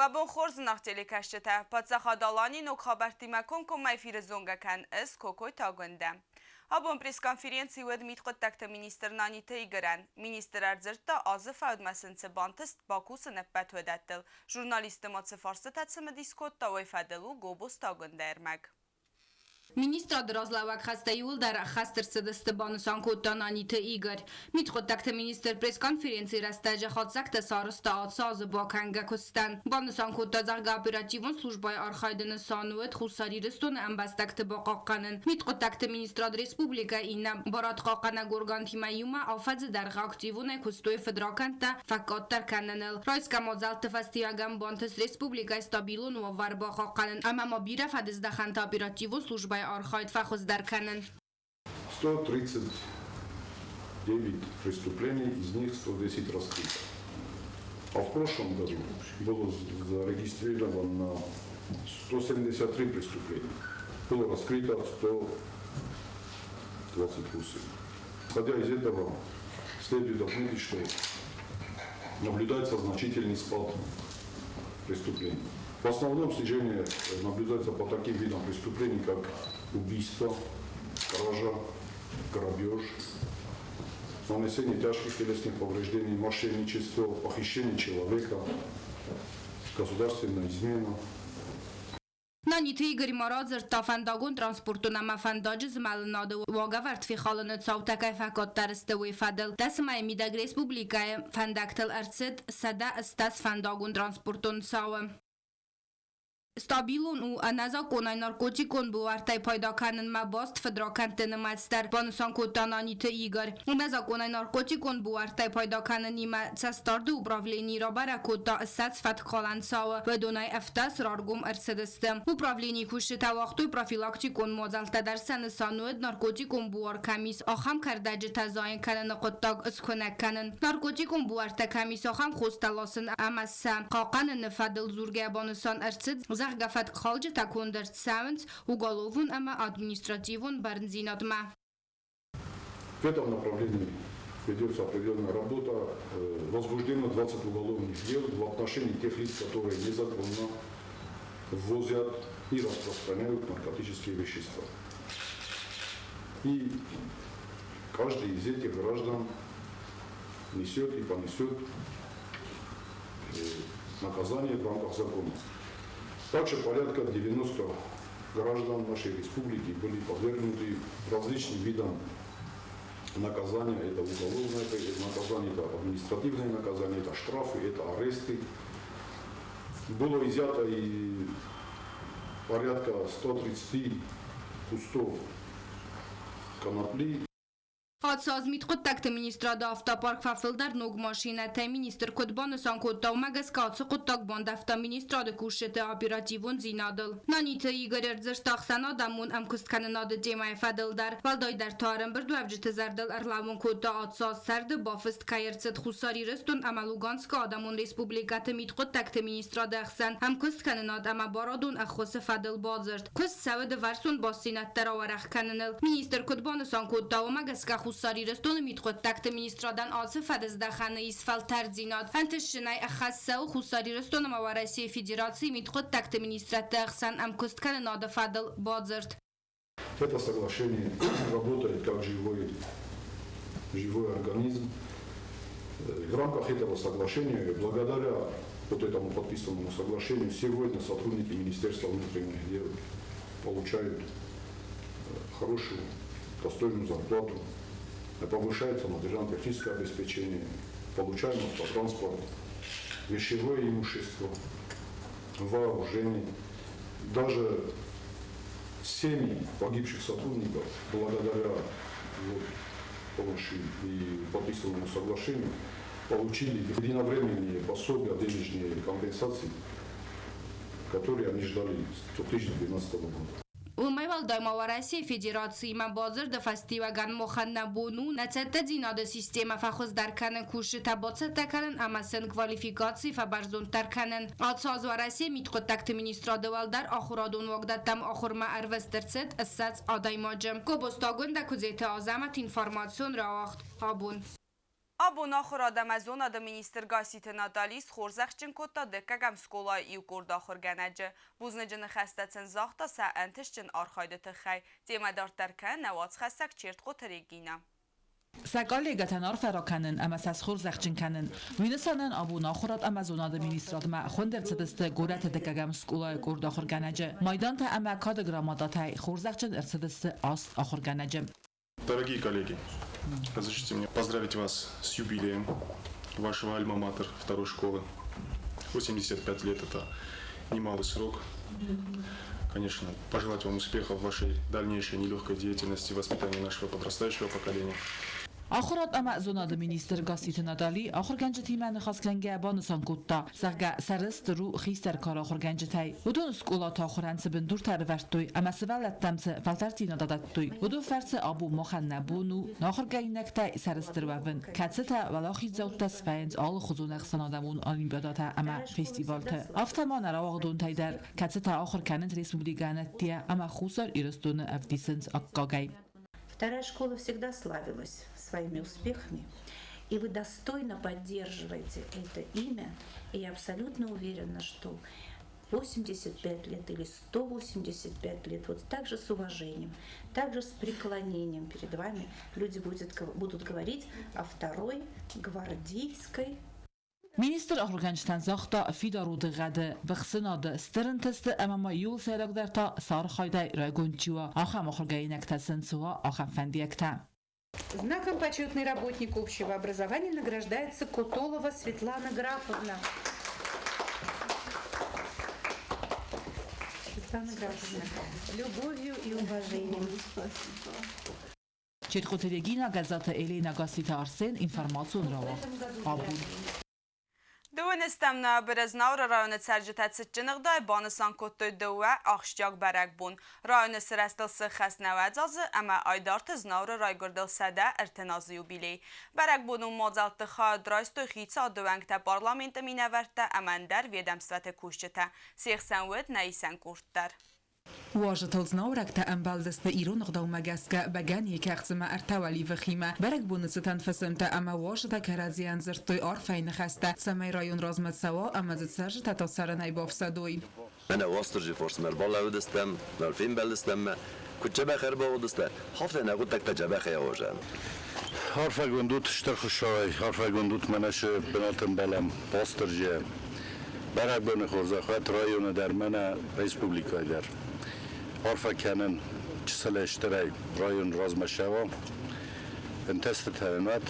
Уӕ бон хорз, зынаргъ телекӕсджытӕ! Паддзахад Аланийы ног хабӕрттимӕ комкоммӕ эфиры зонгӕ кӕн ӕз Кокойты Агуындӕ. Абон пресс-конференци уыд мидхъуыддӕгты министр Наниты Игорӕн. Министр ӕрдзырдта, азы фӕудмӕ сын цы бантыст бакусын ӕппӕт уыдӕттыл. Журналистты ма цы фарстытӕ цымыдис кодта, уый фӕдыл у Гобозты Агуындӕ ӕрмӕг. Министрады разлӕууӕг хӕстӕ иууылдӕр ӕххӕст ӕрцыдысты, банысан кодта Наниты Игорь. Мидхъуыддӕгты министр пресс-конференцийы рӕстӕджы хатдзӕгтӕ сарӕзта ацы азы бакӕнгӕ куыстӕн. Банысан кодта, зӕгъгӕ, оперативон службӕйы архайды нысан уыд Хуссар Ирыстоны ӕмбӕстӕгты бахъахъхъӕнын. Мидхъуыддӕгты министрад республикӕйы иннӕ барадхъахъхъӕнӕг органтимӕ иумӕ афӕдзы дӕргъы активонӕй куыстой фыдракӕндтӕ фӕкъаддӕр кӕныныл. Райсгӕ мадзӕлтты фӕстиуӕгӕн бантыст республикӕйы стабилон уавӕр бахъахъхъӕнын ӕмӕ ма бирӕ фӕдыздӕхӕнты оперативон службӕйы архайд фӕхуыздӕр кӕнын. 139 преступлений, из них 110 раскрыто. А в прошлом году было зарегистрировано 173 преступления. Было раскрыто 128. Исходя из этого, следует отметить, что наблюдается значительный спад преступлений. В основном снижение наблюдается по таким видам преступлений, как убийство, кража, грабеж, нанесение тяжких телесных повреждений, мошенничество, похищение человека, государственная измена. Наниты Игорь ма радзырдта фӕндагон транспортон ӕмӕ фӕндаджы змӕлынады уагӕвӕрд фехалыны цаутӕ кӕй фӕкъаддӕр сты, уый фӕдыл. Дӕсмӕйы мидӕг республикӕйы фӕндӕгтыл ӕрцыд 180 фӕндагон транспортон цауы. Стабилон у ӕнӕзакъонӕй наркотикон буӕрттӕй пайда кӕнынмӕ баст фыдракӕндты нымӕц дӕр, банысан кодта Наниты Игорь. Ӕнӕзакъонӕй наркотикон буӕрттӕй пайда кӕнынимӕ цӕстдарды управлени рабӕрӕг кодта 20 фӕткхалӕн цауы, уыдонӕй ӕфтӕс раргом ӕрцыдысты. Управленийы кусджытӕ уагътой профилактикон мадзӕлттӕ дӕр, сӕ нысан уыд наркотикон буар кӕм ис, ахӕм кӕрдӕджытӕ зайын кӕныны хъуыддаг скуынӕг кӕнын. Наркотикон буӕрттӕ кӕм ис, ахӕм хостӕ ласын ӕмӕ сӕ хъахъхъӕныны фӕдыл дзургӕ банысан ӕрцыд, зӕгъгӕ, фӕткхалджытӕ конд ӕрцӕуынц уголовон ӕмӕ административон бӕрндзинадмӕ. В этом направлении ведется определенная работа. Возбуждено 20 уголовных дел в отношении тех лиц, которые незаконно ввозят и распространяют наркотические вещества. И каждый из этих граждан несет и понесет наказание в рамках закона. Также порядка 90 граждан нашей республики были подвергнуты различным видам наказания. Это уголовное наказание, это административное наказание, это штрафы, это аресты. Было изъято и порядка 130 кустов конопли. Ацы аз мидхъуыддӕгты министрады автопарк фӕфылдӕр ног машинӕтӕй. Министр куыд банысан кодта, уымӕ гӕсгӕ ацы хъуыддаг бандӕвта министрады кусджыты оперативондзинадыл. Наниты Игорь ӕрдзырдта ӕхсӕнадӕмон ӕмкуысткӕнынады темӕйы фӕдыл дӕр. Уӕлдайдӕр та ӕрӕмбырдуӕвджыты зӕрдыл ӕрлӕууын кодта ацы аз сӕрды бафыст кӕй ӕрцыд Хуссар Ирыстон ӕмӕ Луганскы адӕмон республикӕты мидхъуыддӕгты министрады ӕхсӕн ӕмкуысткӕнынад ӕмӕ барадон ӕххуысы фӕдыл бадзырд. Куыст цӕуы дывӕрсон бастдзинӕдтӕ рауӕрӕх кӕныныл. Министр куыд банысан кодта, уымӕ гӕсгӕ Хуссар Ирыстоны мидхъуыддӕгты министрадӕн ацы фӕдыздӕхӕны ис фӕлтӕрддзинад. Ӕнтыстджынӕй ӕххӕст цӕуы Хуссар Ирыстон ӕмӕ Уӕрӕсейы Федерацийы мидхъуыддӕгты министрадты ӕхсӕн ӕмкуысткӕнынады фӕдыл бадзырд. Это соглашение работает как живой, живой организм. В рамках этого соглашения, благодаря вот этому подписанному соглашению, сегодня сотрудники Министерства внутренних дел получают хорошую, достойную зарплату, повышается материально-техническое обеспечение, получаем автотранспорт, вещевое имущество, вооружение. Даже семьи погибших сотрудников, благодаря вот, помощи и подписанному соглашению, получили единовременные пособия, денежные компенсации, которые они ждали с 2012 года. Уымӕй уӕлдай ма Уӕрӕсейы Федерациимӕ бадзырды фӕстиуӕгӕн махӕн нӕ бон у нӕ цӕттӕдзинады системӕ фӕхуыздӕр кӕнын, кусджытӕ бацӕттӕ кӕнын ӕмӕ сын квалификаци фӕбӕрзонддӕр кӕнын. Ацы аз Уӕрӕсейы мидхъуыддӕгты министрады уӕлдӕр ахуырадон уагдӕттӕм ахуырмӕ ӕрвыст ӕрцыд 20 адӕймаджы. Гобозты Агуындӕ Куыдзеты Азӕмӕт информацион рауагъд абон. Абон ахуырад ӕмӕ зонады министр Гасситы Натали схорзӕхджын кодта дыккӕгӕм скъолайы иу къорд ахуыргӕнӕджы. Бузныджы ныхӕстӕ сын загъта сӕ ӕнтыстджын архайды тыххӕй. Темӕ дарддӕр кӕны нӕ уацхӕссӕг Чертхъоты Регинӕ. Сӕ коллегӕтӕн арфӕ ракӕнын ӕмӕ сӕ схорзӕхджын кӕнын, уый нысанӕн абон ахуырад ӕмӕ зонады министрадмӕ хуынд ӕрцыдысты горӕты дыккӕгӕм скъолайы къорд ахуыргӕнӕджы. Майдантӕ ӕмӕ кады грамотатӕй хорзӕхджын ӕрцыдысты аст ахуыргӕнӕджы. Дорогие коллеги, разрешите мне поздравить вас с юбилеем вашего альма-матер второй школы. 85 лет – это немалый срок. Конечно, пожелать вам успехов в вашей дальнейшей нелегкой деятельности в воспитании нашего подрастающего поколения. Ахуырад ӕмӕ зонады министр Гасситы Натали ахуыргӕнджытимӕ ныхасгӕнгӕ банысан кодта, зӕгъгӕ, сӕрыстыр у хистӕр кары ахуыргӕнджытӕй. Уыдон скъолаты ахуырӕн цы бындуртӕ ӕрывӕрдтой ӕмӕ сывӕллӕттӕм цы фӕлтӕрддзинад адӕттой, уыдон фӕрцы абон махӕн нӕ бон у нӕ ахуыргӕнинӕгтӕй сӕрыстыр уӕвын, кӕцытӕ уӕлахиздзӕуттӕ свӕййынц алыхуызон ӕхсӕнадӕмон олимпиадӕтӕ ӕмӕ фестивалты. Афтӕ ма нӕ рауагъдонтӕй дӕр, кӕцытӕ ахуыр кӕнынц республикӕйы ӕдде ӕмӕ Хуссар Ирыстоны ӕвдисынц аккагӕй. Вторая школа всегда славилась своими успехами, и вы достойно поддерживаете это имя. И я абсолютно уверена, что 85 лет или 185 лет, вот так же с уважением, так же с преклонением перед вами люди будут говорить о второй гвардейской. Министр ахуыргӕнджытӕн загъта фидар удыгъӕды, быхсынады, стыр ӕнтысты ӕмӕ ма иууыл сӕйрагдӕр та сӕ архайдӕй райгонд чи уа, ахӕм ахуыргӕнинӕгтӕ сын цы уа, ахӕм фӕндиӕгтӕ. Знаком «Почетный работник общего образования» награждается Кутолова Светлана Графовна. Светлана Графовна, с любовью и уважением. Четхъоты Регина, Гӕззаты Еленӕ, Гасситы Арсен, информацион рауагъд «Абон». Дыууынӕстӕм ноябры Знауыры районы цӕрджытӕ цытджын ӕгъдауӕй банысан кодтой дыууӕ ахсджиаг бӕрӕгбон. Районы сырӕзтыл сыххӕст 90 азы ӕмӕ Айдарты Знауыры райгуырдыл 130 азы юбилей. Бӕрӕгбонон мадзӕлтты хайад райстой хицауады уӕнгтӕ, парламенты минӕвӕрттӕ ӕмӕ ӕндӕр ведомствӕты кусджытӕ. Се хсӕн уыд нӕ исӕн къорд дӕр. Уазджытыл знауырӕгтӕ ӕмбӕлдысты ирон ӕгъдаумӕ гӕсгӕ бӕгӕныйы кӕхцимӕ ӕртӕ уӕливыхимӕ. Бӕрӕгбоны цытӕн фысымтӕ ӕмӕ уазджытӕ кӕрӕдзийӕн дзырдтой арфӕйы ныхӕстӕ, цӕмӕй район размӕ цӕуа ӕмӕ дзы цӕрджытӕ та цӕрынӕй бафсӕдой. Мӕнӕ Уастырджи фарсмӕ ӕрбалӕууыдыстӕм, фембӕлдыстӕм мӕ. Куыд дзӕбӕх ӕрбауыдысты, афтӕ нӕ хъуыддӕгтӕ дзӕбӕхӕй ауазӕм. Арфӕгонд ут Стыр Хуыцауӕй, арфӕгонд ут мӕнӕ цы бынаты ӕмбӕлӕм, Уастырджийӕ. Бӕрӕгбоны хорзӕх уӕд районы дӕр, мӕнӕ республикӕйы дӕр. Арфӕ кӕнын чысылӕй стырӕй район размӕ цӕуа, ӕнтӕстытӕ йын уӕд.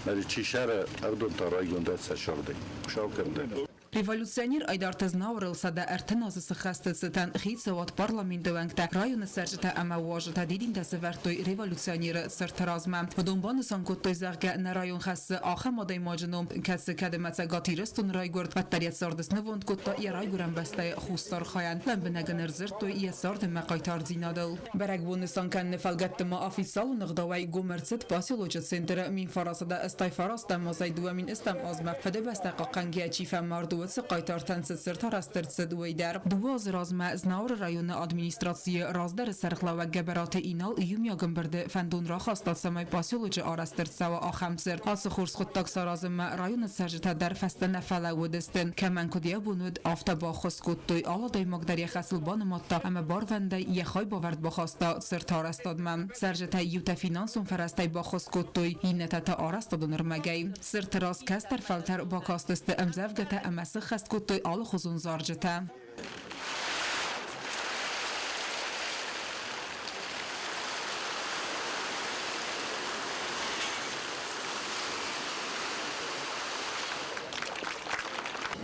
Ӕви чи сӕры, ӕрдон та райгонд ӕд сӕ сӕрдӕй. Хуыцау кӕндӕн. Революционер Айдарты Знауырыл 130 азы сыххӕсты цытӕн хицауад, парламенты уӕнгтӕ, районы цӕрджытӕ ӕмӕ уазджытӕ дидинтӕ сӕвӕрдтой революционеры цырты размӕ. Уыдон банысан кодтой, зӕгъгӕ, нӕ район хӕссы ахӕм адӕймаджы ном, кӕцы кӕд ӕмӕ Цӕгат Ирыстоны райгуырд, уӕддӕр йӕ царды снывонд кодта йӕ райгуырӕн бӕстӕйы Хуссар хайӕн. Лӕмбынӕг ын ӕрдзырдтой йӕ цард ӕмӕ хъайтардзинадыл. Бӕрӕгбон нысан кӕныны фӕлгӕтты ма официалон ӕгъдауӕй гом ӕрцыд поселочы центры 1989 азӕй 2000 азмӕ Фыдыбӕстӕ хъахъхъӕнгӕйӕ чи фӕмард, уыцы хъайтартӕн цы цырт арӕзт ӕрцыд, уый дӕр. Дыууӕ азы размӕ Знауыры районы администрацийы раздӕры сӕргълӕууӕг Гӕбӕраты Инал иумиаг ӕмбырды фӕндон рахаста, цӕмӕй поселочы арӕзт ӕрцӕуа ахӕм цырт. Ацы хорз хъуыддаг саразынмӕ районы цӕрджытӕ дӕр фӕстӕ нӕ фӕлӕууыдысты. Кӕмӕн куыд йӕ бон уыд, афтӕ баххуыс кодтой. Алы адӕймаг дӕр йӕ хӕсыл банымадта ӕмӕ барвӕндӕй йӕ хайбавӕрд бахаста цырты арӕзтадмӕ. Цӕрджытӕй иутӕ финансон фӕрӕзтӕй баххуыс кодтой, иннӕтӕ та арӕзтадон ӕрмӕгӕй. Цырты раз кӕстӕр фӕлтӕр бакастысты ӕмдзӕвгӕтӕ ӕмӕ сыххӕст кодтой алыхуызон зарджытӕ.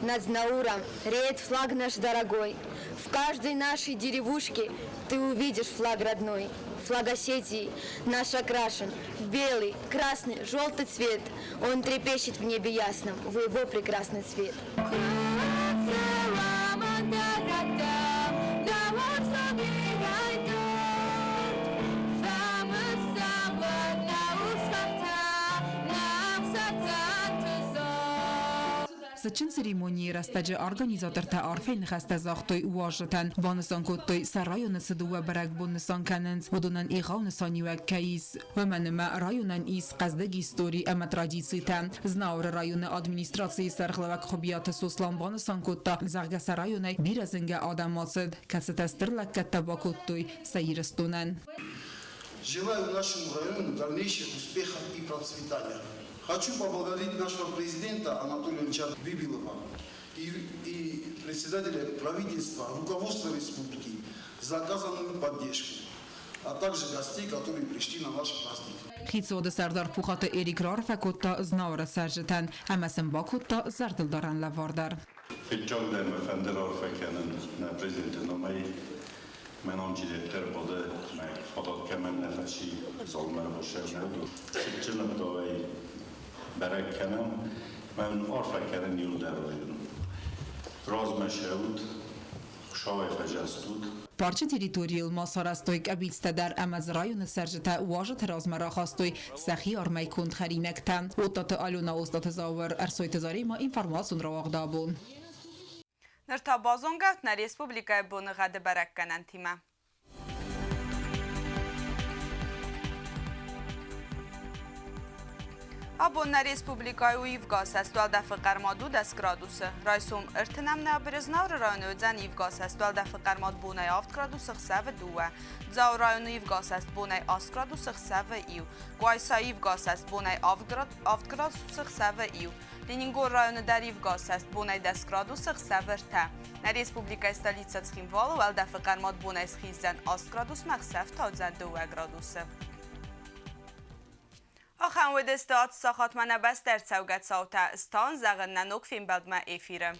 Над Знауром реет флаг наш дорогой. В каждой нашей деревушке ты увидишь флаг родной. Флаг Осетии наш окрашен в белый, красный, желтый цвет. Он трепещет в небе ясном, в его прекрасный цвет. Цытджын церемонийы рӕстӕджы организатортӕ арфӕйы ныхӕстӕ загътой уазджытӕн, банысан кодтой, сӕ районы цы дыууӕ бӕрӕгбон нысан кӕнынц, уыдонӕн егъау нысаниуӕг кӕй ис. Уымӕн ӕмӕ районӕн ис хъӕздыг истори ӕмӕ традицитӕ. Знауыры районы администрацийы сӕргълӕууӕг Хуыбиаты Сослан банысан кодта, зӕгъгӕ сӕ районӕй бирӕ зынгӕ адӕм ацыд, кӕцытӕ стыр лӕггӕдтӕ бакодтой сӕ Ирыстонӕн. Желаю нашему району дальнейших успехов и процветания. Хочу поблагодарить нашего президента Анатолия Ильича Бибилова и председателя правительства, руководства республики за оказанную поддержку, а также гостей, которые пришли на наш праздник. Хицауады сӕрдар Пухаты Эрик раарфӕ кодта Знауыры цӕрджытӕн ӕмӕ сын бакодта зӕрдылдарӕн лӕвар дӕр. Фыццагдӕр мӕ фӕнды раарфӕ кӕнын нӕ президенты номӕй. Мӕнӕн директор хъуыды мӕ фадат кӕмӕн нӕ фӕци, залмӕ ӕрбацӕуын Цытджын ӕгъдауӕй бӕрӕг кӕнӕм, мӕн арфӕ кӕнын иуылдӕр район. Размӕ цӕут, Хуыцауӕй фӕзӕстут. Парчы территорийыл ма сарӕзтой къӕбицтӕ дӕр ӕмӕ дзы районы цӕрджытӕ уазджыты размӕ рахастой сӕхи армӕй конд хӕринӕгтӕ. Оттаты Алена, Остъаты Зауыр, Ӕрсойты Заремӕ информацион рауагъд абон. Ныр та базонгӕ нӕ республикӕйы боныгъӕды бӕрӕггӕнӕнтимӕ. Абон нӕ республикӕйы у ивгӕ цӕстуӕлдӕфы хъӕрмад у 10 градусы. Райсом ӕртынӕм ноябры Знауыры районы уыдзӕн ивгӕ цӕстуӕлдӕфы хъӕрмад бонӕй 7 градусы, ӕхсӕвы 2. Дзауы районы ивгӕ цӕст бонӕй 8 градусы, ӕхсӕвы 1. Къуайсайы ивгӕ цӕст бонӕй 7 градусы, ӕхсӕвы 1. Ленингоры районы дӕр ивгӕ цӕст бонӕй 10 градусы, ӕхсӕвы 3. Нӕ республикӕйы столицӕ Цхинвалы уӕлдӕфы хъӕрмад бонӕй схиздзӕн 8 градусмӕ, ӕхсӕв та уыдзӕн 2 градусы. Ахӕм уыдысты ацы сахатмӕ нӕ бӕстӕ ӕрцӕугӕ цаутӕ. Стан зӕгъын нӕ ног фембӕлдмӕ эфиры.